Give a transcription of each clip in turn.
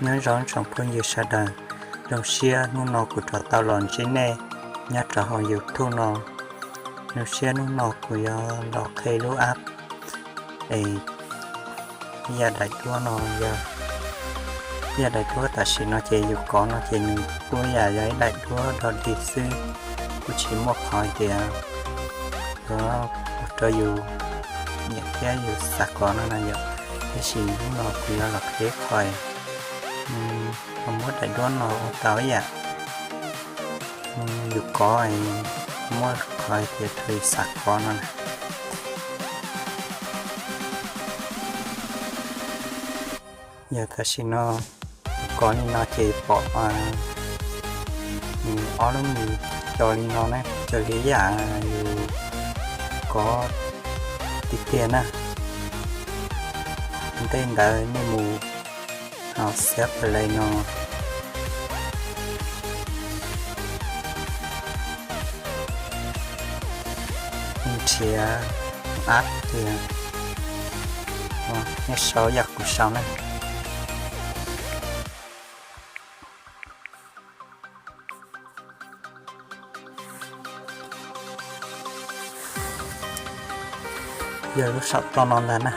Nyob zoo tsoom phooj ywg sawv daws, zoo siab hnub no kuv rov tau los ntsib nej nyob rau hauv YouTube no. Zoo siab hnub no kuv yuav los qhia lub app es yaj daim duab no yog, yaj daim duab tam sim no ces yus kov no ces nws kuj yam yog ib daim duab dog dig xwb, kuj tsis muaj qhov hais tias yuav ua rau yus nyiam thiab yus xav kov no na yom. Tab sis hnub no kuv yuav los qhia qhov ho muab daim duab no ua tau ib yam yus kov, muaj qhov hais tias rau yus xav kov no na. Yog tam sim no kov li no ces pom ob lub mis co li no na, co li yam yus kov tiag tiag na. Ntej ntawd nej mus hauv Xapp Play no, nrhiav app tias, nej sau yam kuv sau na. Yog lub saum toj no ntag na.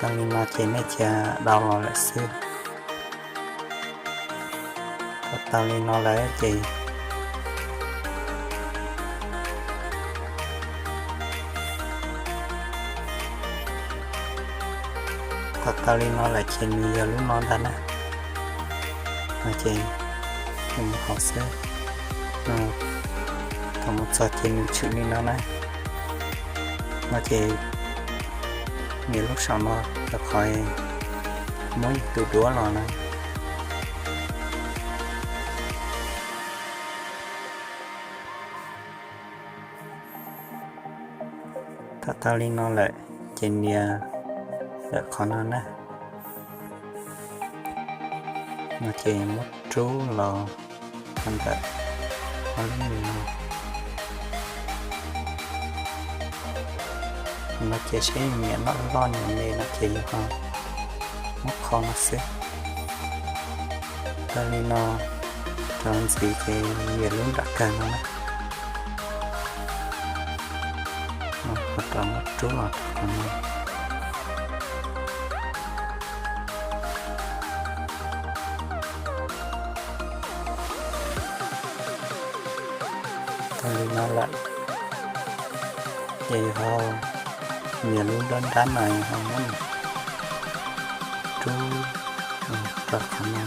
Tau li no ces nej cia download lawm xwb. Thaum tau li no lawm ces, thaum tau li no lawm ces nws yog lub no ntag na. No ces mus hauv xwb. Thaum mus txog ces nws tshwm li no na. No ces nias lub saum no rau qhov muab yus tus duab los na. Thaum tau li no lawm ces nias lawm qhov no na. No ces muab rub los rau ntawm ob lub mis no. No ces seb yus nyiam noj loj nyiam me no ces yus ho muab kho no xwb. Tau li no rau ntxiv ces nias lub nram kawg no na. Ho rov muab rub los rau qhov no. Tau li no lawm ces yus ho nias lub nrab nrab no ho muab rub rau qhov no.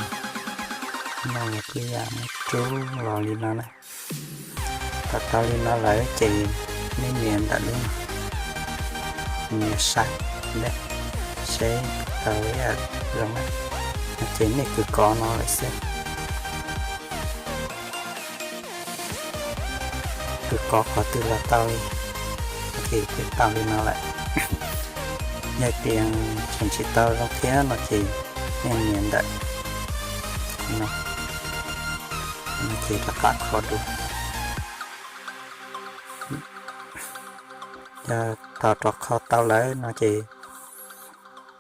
No kuj yam muab rub los li no na. Tau tau li no lawm ces nej nias ntawm lub, nias saib seb tau ib yam zoo na. No ces nej kov no lawm xwb. Kov qhov twg los tau li. Ces twb tau li no lawm. Yog tias tseem tsis tau zoo thiab no ces nej nias ntawm no, ces rov qab kho dua. Yog thaum rov kho tau lawm no ces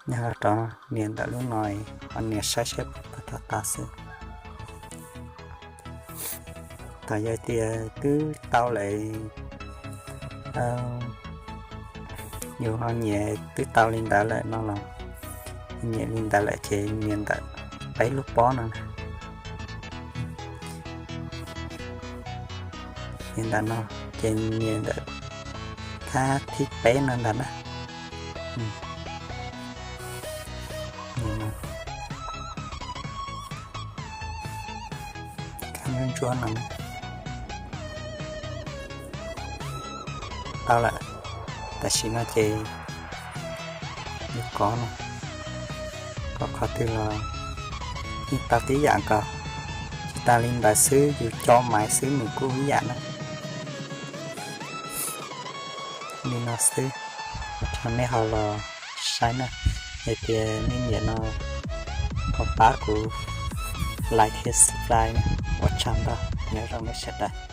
nej ho rov nias ntawm lub no, ho nias saib seb puas tau tas xwb. Thaum yog tias twb tau lawm, yus ho nyiam twb tau li ntawd lawm no los, nyiam li ntawd lawm ces nias ntawm peb lub pob no. Nias ntawm no ces nias ntawm thab thib peb no ntag na. Thab ntsuab ntsuab no. Tau lawm, tam sim no ces yus kov no, kov qhov twg los yeej tau tib yam nkaus. Tsis tas li ntawd xwb, yus co maiv xwb nws kuj ib yam na. Li no xwb, rau nej ho los saib na. Yog tias nej nyiam no ho pab kuv like thiab subscribe na. Ua tsaug ntau, nyob zoo nej sawv daws.